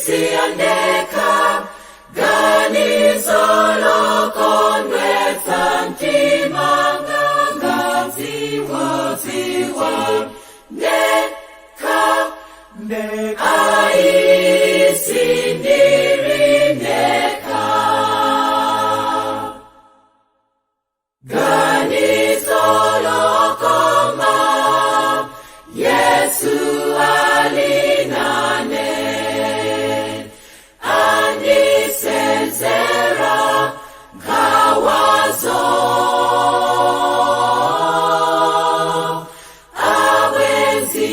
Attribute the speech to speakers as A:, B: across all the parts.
A: Ndisiyandeka ganizo lokondwetsa mtima ngadziwa dziwa ndekha
B: ndekha
A: ayi sindiri ndekha ganizo lokoma Yesu alinane andisenzera nkhawazo abwenzi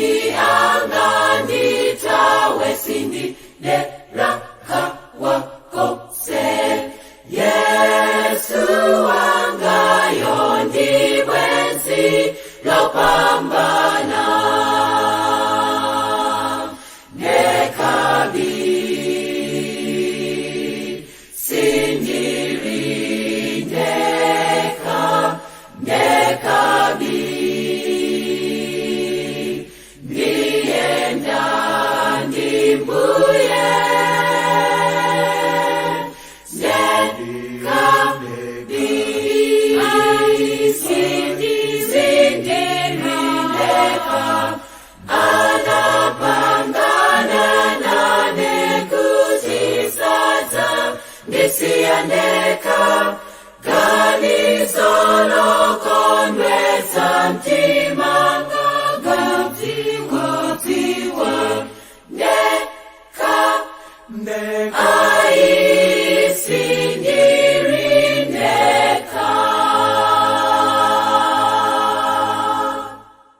A: angandithawe sindidera nkhawa konse Yesu wangayo ndi bwenzi lopambana ndekha bi sindiri ndekha ndekha bi ndiyenda ndi Mbuye ndekha bi sindiri ndekha anapangana nane kuti sadzandisiya ndekha ganizo lokondwetsa mtima.